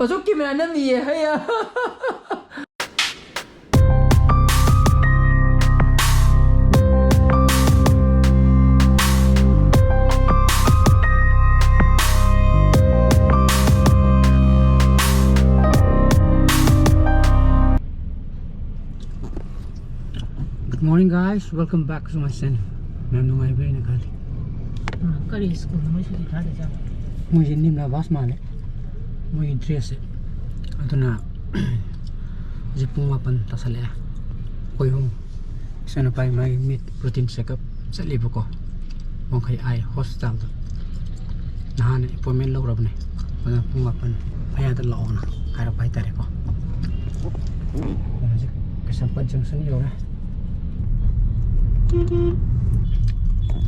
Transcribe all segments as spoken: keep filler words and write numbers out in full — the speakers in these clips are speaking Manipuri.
ꯑꯁꯨꯛ camera ꯅꯝꯃꯤꯌꯦ, ꯍꯩꯌꯥ꯫ Good morning, guys. Welcome back to my channel. ꯃꯌꯥꯝ ꯅꯨꯡꯉꯥꯏꯕ꯭ꯔꯥ ꯍꯥꯏꯅ ꯈꯜꯂꯤ꯫ ꯀꯔꯤ ꯁ꯭ꯀꯨꯜꯅꯣ ꯃꯣꯏ ꯁꯨꯇꯤ ꯊꯥꯗꯣꯏꯁꯦ? ꯃꯣꯏꯁꯦ ꯅꯤꯝꯅꯥ ꯕꯥꯁ ꯃꯥꯜꯂꯦ, ꯃꯣꯏꯒꯤ ꯗ꯭ꯔꯦꯁꯁꯦ꯫ ꯑꯗꯨꯅ ꯍꯧꯖꯤꯛ ꯄꯨꯡ ꯃꯥꯄꯟ ꯇꯥꯁꯜꯂꯛꯑꯦ꯫ ꯑꯩꯈꯣꯏ ꯑꯍꯨꯝ, ꯏꯆꯥꯅꯨꯄꯥꯒꯤ ꯃꯥꯒꯤ ꯃꯤꯠ ꯔꯨꯇꯤꯟ ꯆꯦꯛꯑꯞ ꯆꯠꯂꯤꯕꯀꯣ, ꯋꯥꯡꯈꯩ ꯑꯥꯏ ꯍꯣꯁꯄꯤꯇꯥꯜꯗ꯫ ꯅꯍꯥꯟ ꯑꯦꯄꯣꯏꯟꯃꯦꯟ ꯂꯧꯔꯕꯅꯦ꯫ ꯑꯗꯨꯅ ꯄꯨꯡ ꯃꯥꯄꯟ ꯃꯌꯥꯗ ꯂꯥꯛꯑꯣꯅ ꯍꯥꯏꯔꯛꯄ ꯍꯥꯏꯇꯥꯔꯦꯀꯣ꯫ ꯑꯗꯨꯅ ꯍꯧꯖꯤꯛ ꯀꯩꯁꯥꯝꯄꯥꯠ ꯖꯪꯁꯟ ꯌꯧꯔꯦ꯫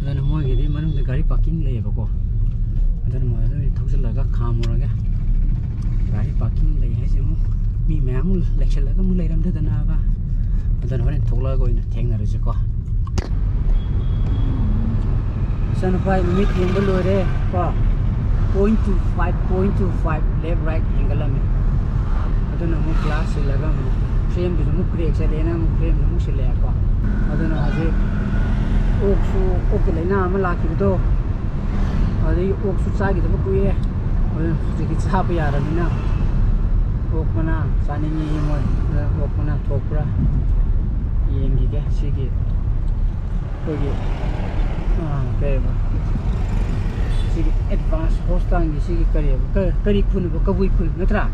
ꯑꯗꯨꯅ ꯃꯣꯏꯒꯤꯗꯤ ꯃꯅꯨꯡꯗ ꯒꯥꯔꯤ ꯄꯥꯔꯀꯤꯡ ꯂꯩꯌꯦꯕꯀꯣ꯫ ꯑꯗꯨꯅ ꯃꯣꯏ ꯑꯗꯨꯝ ꯊꯧꯖꯤꯜꯂꯒ ꯈꯥꯝꯃꯨꯔꯒꯦ꯫ ꯒꯥꯔꯤ ꯄꯥꯔꯀꯤꯡ ꯂꯩ ꯍꯥꯏꯁꯦ ꯑꯃꯨꯛ ꯃꯤ ꯃꯌꯥꯝ ꯑꯃꯨꯛ ꯂꯩꯁꯜꯂꯒ ꯑꯃꯨꯛ ꯂꯩꯔꯝꯗꯗꯅꯕ꯫ ꯑꯗꯨꯅ ꯍꯣꯔꯦꯟ ꯊꯣꯛꯂꯛꯑꯒ ꯑꯣꯏꯅ ꯊꯦꯡꯅꯔꯁꯤꯀꯣ꯫ ꯏꯆꯥꯅꯨꯄꯥ ꯃꯤꯠ ꯌꯦꯡꯕ ꯂꯣꯏꯔꯦ ꯀꯣ꯫ Point two five, point two five left right ꯍꯦꯟꯒꯠꯂꯝꯃꯦ꯫ ꯑꯗꯨꯅ ꯑꯃꯨꯛ ꯒ꯭ꯂꯥꯁ ꯁꯤꯜꯂꯒ ꯑꯃꯨꯛ ꯐ꯭ꯔꯦꯝꯗꯨꯁꯨ ꯑꯃꯨꯛ ꯀ꯭ꯔꯦꯛ ꯆꯠꯂꯦꯅ ꯑꯃꯨꯛ ꯐ꯭ꯔꯦꯝꯁꯨ ꯑꯃꯨꯛ ꯁꯤꯜꯂꯛꯑꯦꯀꯣ꯫ ꯑꯗꯨꯅ ꯍꯧꯖꯤꯛ ꯑꯣꯛꯁꯨ, ꯑꯣꯛꯀꯤ ꯂꯥꯏꯅꯥ ꯑꯃ ꯂꯥꯛꯈꯤꯕꯗꯣ, ꯑꯗꯨꯗꯒꯤ ꯑꯣꯛꯁꯨ ꯆꯥꯈꯤꯗꯕ ꯀꯨꯏꯔꯦ꯫ ꯑꯗꯨꯅ ꯍꯧꯖꯤꯛꯇꯤ ꯆꯥꯕ ꯌꯥꯔꯕꯅꯤꯅ ꯑꯣꯛ ꯃꯅꯥ ꯆꯥꯅꯤꯡꯉꯤ ꯃꯣꯏ꯫ ꯑꯗꯨꯅ ꯑꯣꯛ ꯃꯅꯥ ꯊꯣꯛꯄ꯭ꯔꯥ ꯌꯦꯡꯈꯤꯒꯦ꯫ ꯁꯤꯒꯤ ꯑꯩꯈꯣꯏꯒꯤ, ꯑꯥ, ꯀꯩꯕ, ꯁꯤꯒꯤ ꯑꯦꯗꯚꯥꯟꯁ ꯍꯣꯁꯄꯤꯇꯥꯜꯒꯤ ꯁꯤꯒꯤ ꯀꯔꯤꯕ, ꯀ-, ꯀꯔꯤ ꯈꯨꯜꯅꯣꯕ? ꯀꯕꯨꯏ ꯈꯨꯜ ꯅꯠꯇ꯭ꯔꯥ?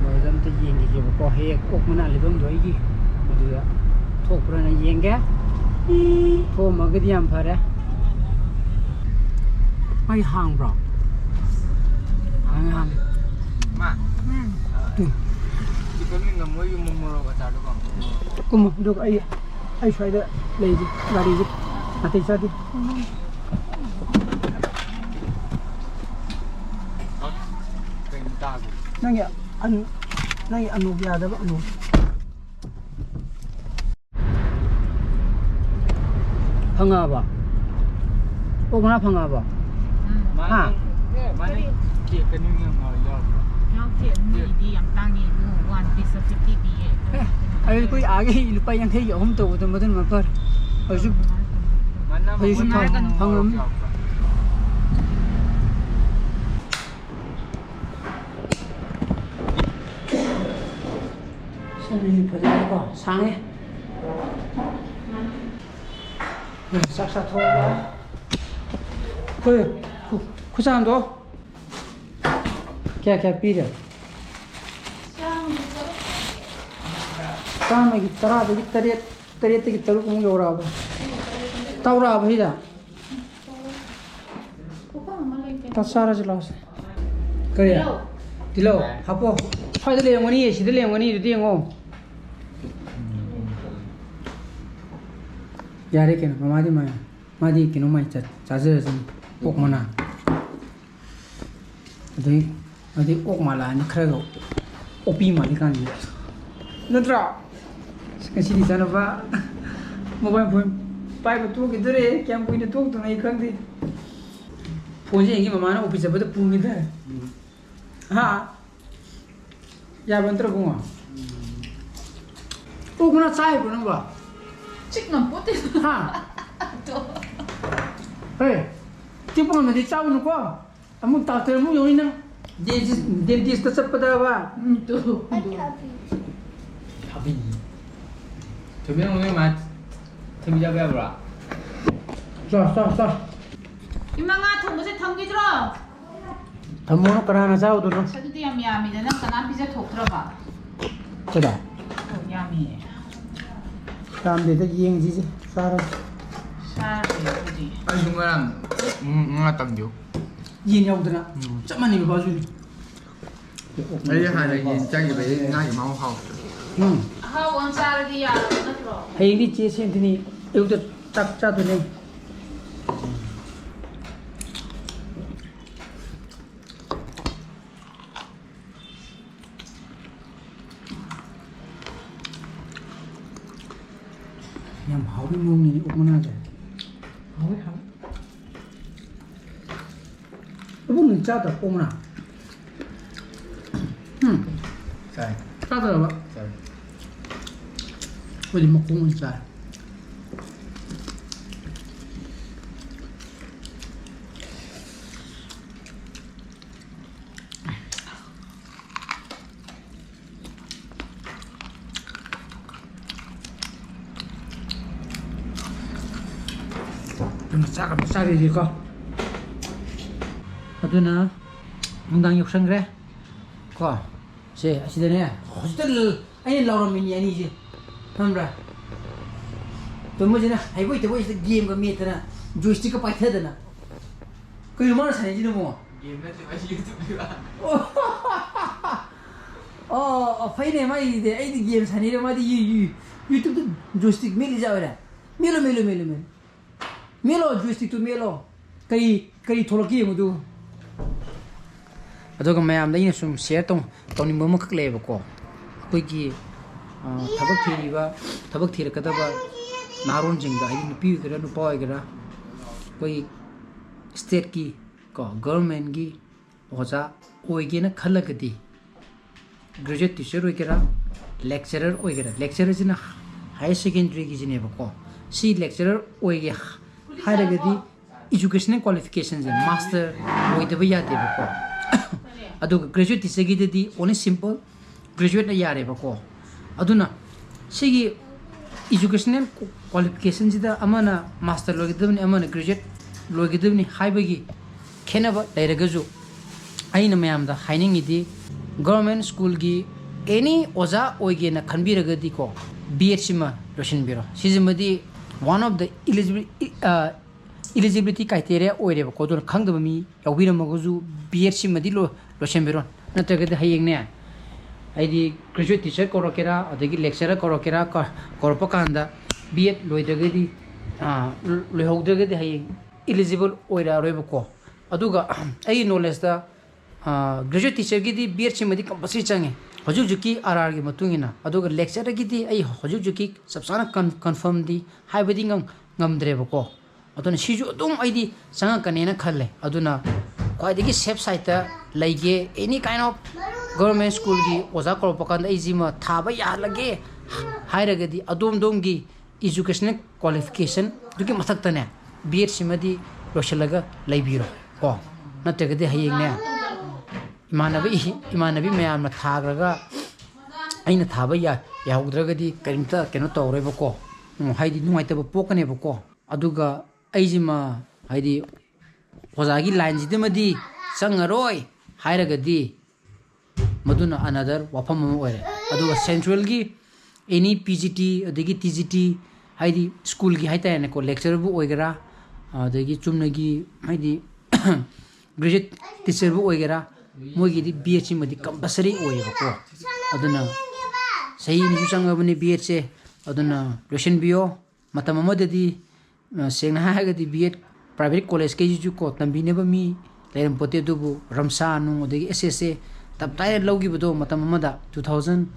ꯃꯣꯏꯗ ꯑꯝꯇ ꯌꯦꯡꯈꯤꯒꯦꯕꯀꯣ, ꯍꯦꯛ ꯑꯣꯛ ꯃꯅꯥ ꯂꯩꯐꯝꯗꯣ ꯑꯩꯒꯤ, ꯑꯗꯨꯗ ꯊꯣꯛꯄ꯭ꯔꯥꯅ ꯌꯦꯡꯒꯦ꯫ ꯊꯣꯛꯑꯝꯃꯒꯗꯤ ꯌꯥꯝ ꯐꯔꯦ꯫ ꯃꯩ ꯍꯥꯡꯕ꯭ꯔꯣ? ꯍꯥꯡꯉꯦ, ꯍꯥꯡꯉꯦ꯫ ꯃꯥ꯫ ꯎꯝ꯫ ꯆꯤꯛꯀꯟ ꯋꯤꯡꯒ ꯃꯣꯏꯒꯤ ꯃꯣ-, ꯃꯣꯔꯣꯛ ꯑꯆꯥꯔꯗꯣ ꯄꯥꯝꯃꯦ꯫ ꯀꯨꯝꯃꯣ, ꯑꯗꯨꯒ ꯑꯩ, ꯑꯩ ꯁ꯭ꯋꯥꯏꯗ ꯂꯩꯒꯦ, ꯒꯥꯔꯤꯁꯦ ꯅꯥꯇꯩ ꯆꯥꯗꯦ꯫ ꯀꯩꯅꯣ ꯇꯥꯕ? ꯅꯪꯒꯤ ꯑꯟ-, ꯅꯪꯒꯤ ꯑꯅꯣꯛ ꯌꯥꯗꯕ ꯑꯅꯣꯛ꯫ ꯐꯪꯉꯛꯑꯕ? ꯑꯣꯛ ꯃꯅꯥ ꯐꯪꯉꯛꯑꯕ? ꯎꯝ꯫ ꯍꯥ? ꯃꯥꯅꯦ꯫ ꯀꯔꯤ? ꯀꯦꯛ ꯀꯩꯅꯣ ꯌꯥꯎꯕ꯭ꯔꯣ? ꯌꯥꯎꯗꯦ꯫ ꯇꯥꯡꯉꯤ, ꯑꯗꯨ one piece ꯐꯤꯐꯇꯤ ꯄꯤꯌꯦ꯫ ꯑꯦ, ꯑꯩꯈꯣꯏ ꯑꯥꯒꯤ ꯂꯨꯄꯥ ꯌꯥꯡꯈꯩꯒꯤ ꯑꯍꯨꯝ ꯇꯧꯕꯗꯣ ꯃꯗꯨꯅ ꯃꯐꯔꯦ꯫ ꯍꯧꯖꯤꯛ, ꯍꯧꯖꯤꯛꯁꯨ ꯐꯪ-, ꯐꯪꯉꯝꯅꯤ꯫ ꯁꯤꯅꯤ ꯐꯖꯅꯀꯣ ꯁꯥꯡꯉꯦ꯫ ꯆꯥꯛ ꯆꯥꯊꯣꯛꯑꯒ ꯑꯩꯈꯣꯏ ꯈꯨ-, ꯈꯨꯆꯥꯝꯗꯣ ꯀꯌꯥ ꯀꯌꯥ ꯄꯤꯔꯦ? ꯆꯥꯝꯃꯒꯤ ꯇꯔꯥꯗꯒꯤ ꯇꯔꯦꯠ, ꯇꯔꯦꯠꯇꯒꯤ ꯇꯔꯨꯛꯃꯨꯛ ꯌꯧꯔꯛꯑꯕ? ꯇꯧꯔꯛꯑꯕ ꯁꯤꯗ? ꯇ ꯆꯥꯔꯁꯤ ꯂꯥꯛꯑꯣꯁꯦ꯫ ꯀꯔꯤ? ꯇꯤꯜꯍꯧ꯫ ꯇꯤꯜꯍꯧ ꯍꯥꯞꯄꯣ꯫ ꯁ꯭ꯋꯥꯏꯗ ꯂꯩꯔꯝꯒꯅꯤ, ꯁꯤꯗ ꯂꯩꯔꯝꯒꯅꯤ, ꯑꯗꯨꯗꯤ ꯌꯦꯡꯉꯣ꯫ ꯌꯥꯔꯦ ꯀꯩꯅꯣ, ꯃꯃꯥꯗꯤ ꯃꯥ-, ꯃꯥꯗꯤ ꯀꯩꯅꯣ ꯃꯥꯏ ꯆꯥ-, ꯆꯥꯖꯔꯁꯅꯤ꯫ ꯑꯣꯛ ꯃꯅꯥ꯫ ꯑꯗꯩ, ꯑꯗꯩ ꯑꯣꯛ ꯃꯥꯂꯥꯅꯤ ꯈꯔꯒ ꯑꯣꯛꯄꯤ ꯃꯥꯜꯂꯤ ꯀꯥꯟꯁꯤꯗ꯫ ꯅꯠꯇ꯭ꯔꯣ? ꯉꯁꯤꯗꯤ ꯏꯆꯥꯅꯨꯄꯥ mobile phone ꯄꯥꯏꯕ ꯇꯣꯛꯈꯤꯗꯣꯔꯦ꯫ ꯀꯌꯥꯝ ꯀꯨꯏꯅ ꯇꯣꯛꯇꯣꯏꯅꯣ ꯑꯩ ꯈꯪꯗꯦ꯫ Phoneꯁꯦ ꯌꯦꯡꯒꯦ, ꯃꯃꯥꯅ office ꯆꯠꯄꯗ ꯄꯨꯈꯤꯗ꯭ꯔꯦ꯫ ꯎꯝ꯫ ꯍꯥ? ꯌꯥꯕ ꯅꯠꯇ꯭ꯔꯣ ꯏꯕꯨꯡꯉꯣ? ꯑꯣꯛ ꯃꯅꯥ ꯆꯥ ꯍꯩꯕ꯭ꯔꯣ ꯅꯪꯕꯣ? ꯆꯤꯛ ꯉꯝꯄꯣꯠꯇꯦ꯫ ꯍꯥ? ꯇꯣ꯫ ꯍꯦ, ꯆꯤꯛꯄ ꯉꯝꯃꯗꯤ ꯆꯥꯎꯅꯨꯀꯣ꯫ ꯑꯃꯨꯛ doctor ꯑꯃꯨꯛ ꯌꯧꯅꯤ ꯅꯪ꯫ Dentist, dentistꯇ ꯆꯠꯄꯗꯕ꯫ ꯎꯝ, ꯇꯣ꯫ ꯊꯕꯤ꯫ ꯊꯣꯏꯕꯤ, ꯅꯪ ꯅꯣꯏ ꯃꯥ ꯊꯕꯤ ꯆꯥꯕ ꯌꯥꯕ꯭ꯔꯥ? ꯆꯥ, ꯆꯥ, ꯆꯥ꯫ ꯏꯃꯥ, ꯉꯥ ꯊꯣꯡꯕꯁꯦ ꯊꯝꯈꯤꯗ꯭ꯔꯣ? ꯊꯝꯃꯣꯅ ꯀꯅꯥꯅ ꯆꯥꯎꯗꯣꯏꯅꯣ? ꯑꯁ, ꯑꯗꯨꯗꯤ ꯌꯥꯝ ꯌꯥꯝꯃꯤꯗ, ꯅꯪ ꯀꯅꯥꯝ ꯄꯤꯖꯊꯣꯛꯇ꯭ꯔꯕ? ꯀꯗꯥ? ꯑꯣ, ꯌꯥꯝꯃꯤꯌꯦ꯫ ꯌꯥꯝꯗꯦꯗ, ꯌꯦꯡꯁꯤꯁꯦ, ꯆꯥꯔꯁꯤ꯫ ꯆꯥꯔꯁꯦ ꯑꯗꯨꯗꯤ꯫ ꯑꯩꯁꯨ ꯉꯔꯥꯡ ꯉꯥ ꯇꯝꯕꯤꯌꯨ꯫ ꯌꯦꯟ ꯌꯥꯎꯗꯅ꯫ ꯎꯝ꯫ ꯆꯞ ꯃꯥꯟꯅꯩ ꯕꯕꯥꯁꯨꯅꯤ꯫ ꯑꯩ ꯍꯥꯟꯅ ꯌꯦꯟ ꯆꯥꯈꯤꯕꯒꯤ ꯉꯥꯒꯤ ꯃꯍꯥꯎ ꯍꯥꯎꯇ꯭ꯔꯦ꯫ ꯎꯝ꯫ ꯑꯍꯥꯎꯕ ꯑꯃ ꯆꯥꯔꯗꯤ ꯌꯥꯔꯕ ꯅꯠꯇ꯭ꯔꯣ? ꯍꯌꯦꯡꯗꯤ ꯆꯦ ꯁꯦꯟꯇꯅꯤ ꯑꯌꯨꯛꯇ ꯆꯥꯛ ꯆꯥꯗꯣꯏꯅꯦ꯫ ꯌꯥꯝ ꯍꯥꯎꯕꯒꯤ ꯃꯑꯣꯡꯅꯤꯅꯦ ꯑꯣꯛ ꯃꯅꯥꯁꯦ꯫ ꯍꯥꯎꯋꯦ, ꯍꯥꯎꯋꯦ꯫ ꯏꯕꯨꯡ, ꯅꯪ ꯆꯥꯗ꯭ꯔꯣ ꯑꯣꯛ ꯃꯅꯥ? ꯎꯝ꯫ ꯆꯥꯏ꯫ ꯆꯥꯗ꯭ꯔꯕ? ꯆꯥꯏ꯫ ꯑꯩꯈꯣꯏꯗꯤ ꯃꯈꯣꯡ ꯑꯣꯏꯅ ꯆꯥꯏ꯫ ꯑꯗꯨꯅ ꯆꯥꯛ ꯑꯃ ꯆꯥꯈꯤꯁꯤꯀꯣ꯫ ꯑꯗꯨꯅ ꯅꯨꯡꯗꯥꯡ ꯌꯧꯁꯟꯈ꯭ꯔꯦ ꯀꯣ꯫ ꯁꯦ, ꯑꯁꯤꯗꯅꯦ ꯍꯧꯖꯤꯛꯇ ꯂ-, ꯑꯩꯅ ꯂꯥꯎꯔꯝꯃꯤꯅꯤ ꯑꯅꯤꯁꯦ, ꯈꯪꯕ꯭ꯔꯥ? ꯇꯨꯝꯕꯁꯤꯅ ꯍꯩꯕꯣꯏ ꯇꯕꯣꯏꯁꯤꯗ ꯒꯦꯝꯒ ꯃꯦꯠꯇꯅ, ꯖꯣꯏꯁꯇꯤꯛꯀ ꯄꯥꯏꯊꯗꯅ꯫ ꯀꯩꯅꯣ ꯃꯥꯅ ꯁꯥꯟꯅꯩꯁꯤꯅꯕꯣ? ꯒꯦꯝ ꯅꯠꯇꯦ, ꯃꯥꯁꯤ YouTubeꯅꯦꯕ꯫ ꯑꯣ, ꯑꯣ, ꯐꯩꯅꯦ ꯃꯥꯒꯤꯗꯤ꯫ ꯑꯩꯗꯤ ꯒꯦꯝ ꯁꯥꯟꯅꯩꯔ, ꯃꯥꯗꯤ ꯌꯨ-, ꯌꯨ-, YouTubeꯇ ꯖꯣꯏꯁꯇꯤꯛ ꯃꯦꯠꯂꯤꯖꯥꯠ ꯑꯣꯏꯔꯦ꯫ ꯃꯦꯠꯂꯣ, ꯃꯦꯠꯂꯣ, ꯃꯦꯠꯂꯣ, ꯃꯦꯠꯂꯣ꯫ ꯃꯦꯠꯂꯣ, ꯖꯣꯏꯁꯇꯤꯛꯇꯨ ꯃꯦꯠꯂꯣ꯫ ꯀꯔꯤ, ꯀꯔꯤ ꯊꯣꯛꯂꯛꯀꯦ ꯌꯦꯡꯉꯨꯗꯨ꯫ ꯑꯗꯨꯒ ꯃꯌꯥꯝꯗ ꯑꯩꯅ ꯁꯨꯝ share ꯇꯧ-, ꯇꯧꯅꯤꯡꯕ ꯑꯃꯈꯛ ꯂꯩꯌꯦꯕꯀꯣ꯫ ꯑꯩꯈꯣꯏꯒꯤ, ꯑ, ꯊꯕꯛ ꯊꯤꯔꯤꯕ, ꯊꯕꯛ ꯊꯤꯔꯛꯀꯗꯕ ꯅꯍꯥꯔꯣꯟꯁꯤꯡꯗ, ꯍꯥꯏꯗꯤ ꯅꯨꯄꯤ ꯑꯣꯏꯒꯦꯔꯥ, ꯅꯨꯄꯥ ꯑꯣꯏꯒꯦꯔꯥ, ꯑꯩꯈꯣꯏ stateꯀꯤ ꯀꯣ, governmentꯀꯤ ꯑꯣꯖꯥ ꯑꯣꯏꯒꯦꯅ ꯈꯜꯂꯒꯗꯤ, graduate teacher ꯑꯣꯏꯒꯦꯔꯥ, lecturer ꯑꯣꯏꯒꯦꯔꯥ, lecturerꯁꯤꯅ higher secondary-ꯒꯤꯁꯤꯅꯦꯕꯀꯣ꯫ ꯁꯤ lecturer ꯑꯣꯏꯒꯦ ꯍꯥꯏꯔꯒꯗꯤ educational qualification-ꯁꯦ master ꯑꯣꯏꯗꯕ ꯌꯥꯗꯦꯕꯀꯣ꯫ ꯑꯗꯨꯒ graduate teacher-ꯒꯤꯗꯗꯤ only simple graduate-ꯅ ꯌꯥꯔꯦꯕꯀꯣ꯫ ꯑꯗꯨꯅ ꯁꯤꯒꯤ educational qualification-ꯁꯤꯗ ꯑꯃꯅ master ꯂꯣꯏꯒꯗꯕꯅꯤ, ꯑꯃꯅ graduate ꯂꯣꯏꯒꯗꯕꯅꯤ ꯍꯥꯏꯕꯒꯤ ꯈꯦꯠꯅꯕ ꯂꯩꯔꯒꯁꯨ, ꯑꯩꯅ ꯃꯌꯥꯝꯗ ꯍꯥꯏꯅꯤꯡꯉꯤꯗꯤ, government school-ꯒꯤ any ꯑꯣꯖꯥ ꯑꯣꯏꯒꯦꯅ ꯈꯟꯕꯤꯔꯒꯗꯤꯀꯣ, B.Ed-ꯁꯤꯃ ꯂꯣꯏꯁꯤꯟꯕꯤꯔꯣ꯫ ꯁꯤꯁꯤꯃꯗꯤ one of the eligibility, ꯑ, eligibility criteria ꯑꯣꯏꯔꯦꯕꯀꯣ꯫ ꯑꯗꯨꯅ ꯈꯪꯗꯕ ꯃꯤ ꯌꯥꯎꯕꯤꯔꯝꯃꯒꯁꯨ B.Ed-ꯁꯤꯃꯗꯤ ꯂꯣ-, ꯂꯣꯏꯁꯤꯟꯕꯤꯔꯣ꯫ ꯅꯠꯇ꯭ꯔꯒꯗꯤ ꯍꯌꯦꯡꯅꯦ, ꯍꯥꯏꯗꯤ graduate teacher ꯀꯧꯔꯛꯀꯦꯔꯥ, ꯑꯗꯒꯤ lecturer ꯀꯧꯔꯛꯀꯦꯔꯥ, ꯀ-, ꯀꯧꯔꯛꯄ ꯀꯥꯟꯗ B.Ed ꯂꯣꯏꯗ꯭ꯔꯒꯗꯤ, ꯑ, ꯂꯣꯏꯍꯧꯗ꯭ꯔꯒꯗꯤ ꯍꯌꯦꯡ eligible ꯑꯣꯏꯔꯛꯑꯔꯣꯏꯕꯀꯣ꯫ ꯑꯗꯨꯒ ꯑꯩꯒꯤ knowledge-ꯇ, ꯑ, graduate teacher-ꯒꯤꯗꯤ B.Ed-ꯁꯤꯃꯗꯤ compulsory ꯆꯪꯉꯦ ꯍꯧꯖꯤꯛ ꯍꯧꯖꯤꯛꯀꯤ R R-ꯒꯤ ꯃꯇꯨꯡ ꯏꯟꯅ꯫ ꯑꯗꯨꯒ lecturer-ꯒꯤꯗꯤ ꯑꯩ ꯍꯧꯖꯤꯛ ꯍꯧꯖꯤꯛꯀꯤ ꯆꯞ ꯆꯥꯅ con-, confirm-ꯗꯤ ꯍꯥꯏꯕꯗꯤ ꯉꯝ-, ꯉꯝꯗ꯭ꯔꯦꯕꯀꯣ꯫ ꯑꯗꯨꯅ ꯁꯤꯁꯨ ꯑꯗꯨꯝ ꯑꯩꯗꯤ ꯆꯪꯉꯛꯀꯅꯦꯅ ꯈꯜꯂꯦ꯫ ꯑꯗꯨꯅ ꯈ꯭ꯋꯥꯏꯗꯒꯤ safe side-ꯇ ꯂꯩꯒꯦ, any kind of ꯒꯣꯔꯃꯦꯟ ꯁ꯭ꯀꯨꯜꯒꯤ ꯑꯣꯖꯥ ꯀꯧꯔꯛꯄ ꯀꯥꯟꯗ ꯑꯩꯁꯤꯃ ꯊꯥꯕ ꯌꯥꯍꯜꯂꯒꯦ ꯍꯥꯏꯔꯒꯗꯤ, ꯑꯗꯣꯝꯗꯣꯝꯒꯤ educational qualification ꯑꯗꯨꯒꯤ ꯃꯊꯛꯇꯅꯦ, ꯕꯤ ꯑꯦꯗꯁꯤꯃꯗꯤ ꯂꯣꯏꯁꯤꯜꯂꯒ ꯂꯩꯕꯤꯔꯣ ꯀꯣ꯫ ꯅꯠꯇ꯭ꯔꯒꯗꯤ ꯍꯌꯦꯡꯅꯦ, ꯏꯃꯥꯟꯅꯕ ꯏ-, ꯏꯃꯥꯟꯅꯕꯤ ꯃꯌꯥꯝꯅ ꯊꯥꯈ꯭ꯔꯒ ꯑꯩꯅ ꯊꯥꯕ ꯌꯥ-, ꯌꯥꯍꯧꯗ꯭ꯔꯒꯗꯤ ꯀꯔꯤꯝꯇ ꯀꯩꯅꯣ ꯇꯧꯔꯣꯏꯕꯀꯣ꯫ ꯎꯝ, ꯍꯥꯏꯗꯤ ꯅꯨꯡꯉꯥꯏꯇꯕ ꯄꯣꯛꯀꯅꯦꯕꯀꯣ꯫ ꯑꯗꯨꯒ ꯑꯩꯁꯤꯃ, ꯍꯥꯏꯗꯤ ꯑꯣꯖꯥꯒꯤ ꯂꯥꯏꯟꯁꯤꯗꯃꯗꯤ ꯆꯪꯉꯔꯣꯏ ꯍꯥꯏꯔꯒꯗꯤ, ꯃꯗꯨꯅ another ꯋꯥꯐꯝ ꯑꯃ ꯑꯣꯏꯔꯦ꯫ ꯑꯗꯨꯒ ꯁꯦꯟꯇ꯭ꯔꯦꯜꯒꯤ ꯑꯦꯅꯤ ꯄꯤ ꯖꯤ ꯇꯤ, ꯑꯗꯒꯤ ꯇꯤ ꯖꯤ ꯇꯤ, ꯍꯥꯏꯗꯤ ꯁ꯭ꯀꯨꯜꯒꯤ ꯍꯥꯏꯇꯥꯔꯦꯅꯦꯀꯣ, lecturerꯕꯨ ꯑꯣꯏꯒꯦꯔꯥ, ꯑꯗꯒꯤ ꯆꯨꯝꯅꯒꯤ, ꯍꯥꯏꯗꯤ graduate teacherꯕꯨ ꯑꯣꯏꯒꯦꯔꯥ, ꯃꯣꯏꯒꯤꯗꯤ ꯕꯤ ꯑꯦꯗꯁꯤꯃꯗꯤ compulsory ꯑꯣꯏꯌꯦꯕꯀꯣ꯫ ꯑꯗꯨꯅ ꯆꯍꯤ ꯑꯅꯤꯁꯨ ꯆꯪꯉꯕꯅꯤ ꯕꯤ ꯑꯦꯗꯁꯦ꯫ ꯑꯗꯨꯅ ꯂꯣꯏꯁꯤꯟꯕꯤꯌꯣ꯫ ꯃꯇꯝ ꯑꯃꯗꯗꯤ, ꯑ, ꯁꯦꯡꯅ ꯍꯥꯏꯔꯒꯗꯤ ꯕꯤ ꯑꯦꯗ private collegeꯈꯩꯁꯤꯁꯨ ꯀꯣ, ꯇꯝꯕꯤꯅꯕ ꯃꯤ ꯂꯩꯔꯝꯄꯣꯠꯇꯦ꯫ ꯑꯗꯨꯕꯨ ꯔꯝꯁꯥ ꯅꯨꯡ, ꯑꯗꯒꯤ ꯑꯦꯁ ꯑꯦꯁ ꯑꯦ ꯇꯞ ꯇꯥꯏꯅ ꯂꯧꯈꯤꯕꯗꯣ ꯃꯇꯝ ꯑꯃꯗ, two thousand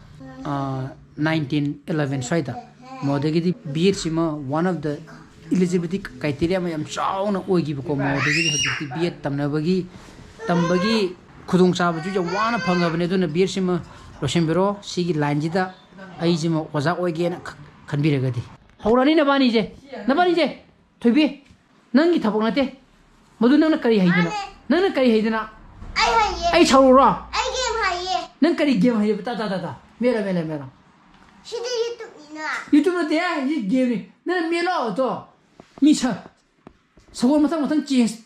nineteen eleven ꯁ꯭ꯋꯥꯏꯗ꯫ ꯃꯗꯒꯤꯗꯤ B ꯑꯦꯗꯁꯤꯃ one of the eligibility criteria ꯑꯃ ꯌꯥꯝ ꯆꯥꯎꯅ ꯑꯣꯏꯈꯤꯕꯀꯣ꯫ ꯃꯗꯒꯤꯗꯤ ꯍꯧꯖꯤꯛꯇꯤ ꯕꯤ ꯑꯦꯗ ꯇꯝꯅꯕꯒꯤ, ꯇꯝꯕꯒꯤ ꯈꯨꯗꯣꯡꯆꯥꯕꯁꯨ ꯌꯥꯝ ꯋꯥꯅ ꯐꯪꯉꯕꯅꯦ꯫ ꯑꯗꯨꯅ ꯕꯤ ꯑꯦꯗꯁꯤꯃ ꯂꯣꯏꯁꯤꯟꯕꯤꯔꯣ꯫ ꯁꯤꯒꯤ ꯂꯥꯏꯟꯁꯤꯗ ꯑꯩꯁꯤꯃ ꯑꯣꯖꯥ ꯑꯣꯏꯒꯦꯅ ꯈ-, ꯈꯟꯕꯤꯔꯒꯗꯤ꯫ ꯍꯧꯔꯅꯤ ꯅꯕꯥꯅꯤꯁꯦ, ꯅꯕꯥꯅꯤꯁꯦ꯫ ꯊꯣꯏꯕꯤ, ꯅꯪꯒꯤ ꯊꯕꯛ ꯅꯠꯇꯦ ꯃꯗꯨ꯫ ꯅꯪꯅ ꯀꯔꯤ ꯍꯩꯗꯅ? ꯃꯥꯅꯦ꯫ ꯅꯪꯅ ꯀꯔꯤ ꯍꯩꯗꯅ? ꯑꯩ ꯍꯩꯌꯦ꯫ ꯑꯩ ꯁꯧꯔꯨꯔꯣ? ꯑꯩ game ꯍꯩꯌꯦ꯫ ꯅꯪ ꯀꯔꯤ game ꯍꯩꯌꯦꯕ? ꯇꯥ, ꯇꯥ, ꯇꯥ, ꯇꯥ꯫ ꯃꯦꯠꯂꯣ, ꯃꯦꯠꯂꯣ, ꯃꯦꯠꯂꯣ꯫ ꯁꯤꯗꯤ YouTubeꯅꯤꯅ꯫ YouTube ꯅꯠꯇꯦ, ꯁꯤ gameꯅꯤ꯫ ꯅꯪ ꯃꯦꯠꯂꯣ ꯑꯗꯣ꯫ ꯃꯤ ꯁ-, ꯁꯒꯣꯜ ꯃꯊꯪ ꯃꯊꯪ change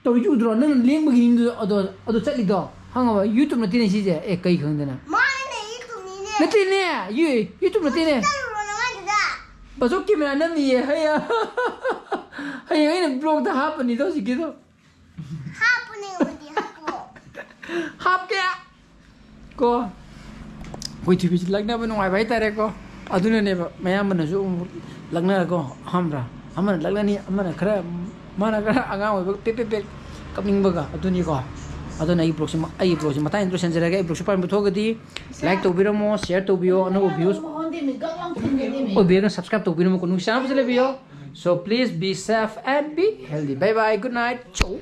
ꯇꯧꯔꯤꯗꯨ ꯎꯗ꯭ꯔꯣ? ꯅꯪꯅ ꯂꯦꯡꯕꯒꯤ ꯃꯤꯗꯨ ꯑꯗꯣ, ꯑꯗꯣ ꯆꯠꯂꯤꯗꯣ꯫ ꯈꯪꯉꯕ? YouTube ꯅꯠꯇꯦꯅꯦ ꯁꯤꯁꯦ꯫ ꯑꯦ, ꯀꯩ ꯈꯪꯗꯅ? ꯃꯥꯅꯦ, YouTubeꯅꯤꯅꯦ꯫ ꯅꯠꯇꯦꯅꯦ, ꯌꯨ-, YouTube ꯅꯠꯇꯦꯅꯦ꯫ ꯆꯠꯂꯨꯔꯣ ꯅꯃꯥꯏꯗꯨꯗ꯫ ꯕꯥꯆꯧ camera ꯅꯝꯃꯤꯌꯦ꯫ ꯍꯌꯦꯡ, ꯍꯌꯦꯡ ꯑꯩꯅ vlogꯇ ꯍꯥꯞꯄꯅꯤꯗꯣ ꯍꯧꯖꯤꯛꯀꯤꯗꯣ꯫ ꯍꯥꯞꯄꯨꯅꯦ, ꯑꯩꯉꯣꯟꯗ ꯍꯥꯞꯄꯣ꯫ ꯍꯥꯞꯀꯦ꯫ ꯀꯣ, ꯑꯩꯈꯣꯏ ꯊꯣꯏꯕꯤꯁꯤ ꯂꯛꯅꯕ ꯅꯨꯡꯉꯥꯏꯕ ꯍꯥꯏꯇꯥꯔꯦꯀꯣ꯫ ꯑꯗꯨꯅꯅꯦꯕ ꯃꯌꯥꯝꯕꯅꯁꯨ ꯑꯃꯨꯛ ꯂꯛꯅꯔꯀꯣ, ꯈꯪꯕ꯭ꯔꯥ? ꯑꯃꯅ ꯂꯛꯅꯅꯤ, ꯑꯃꯅ ꯈꯔ, ꯃꯥꯅ ꯈꯔ ꯑꯉꯥꯡ ꯑꯣꯏꯕ ꯄꯦꯛ ꯄꯦꯛ ꯄꯦꯛ ꯀꯞꯅꯤꯡꯕꯒ ꯑꯗꯨꯅꯤꯀꯣ꯫ ꯑꯗꯨꯅ ꯑꯩꯒꯤ vlogꯁꯤ ꯃ-, ꯑꯩꯒꯤ vlogꯁꯤ ꯃꯇꯥꯡꯁꯤꯗ ꯂꯣꯏꯁꯤꯟꯖꯔꯒꯦ꯫ ꯑꯩ vlogꯁꯤ ꯄꯥꯝꯕ ꯊꯣꯛꯑꯒꯗꯤ like ꯇꯧꯕꯤꯔꯝꯃꯣ, share ꯇꯧꯕꯤꯌꯣ, ꯑꯅꯧꯕ views ꯑꯣꯏꯕꯤꯔꯒꯅ subscribe ꯇꯧꯕꯤꯔꯝꯃꯣꯀꯣ꯫ ꯅꯨꯡꯁꯤ ꯆꯥꯟꯅꯕꯁꯨ ꯂꯩꯕꯤꯌꯣ꯫ So please be safe and be healthy. Bye bye, good night. Chow.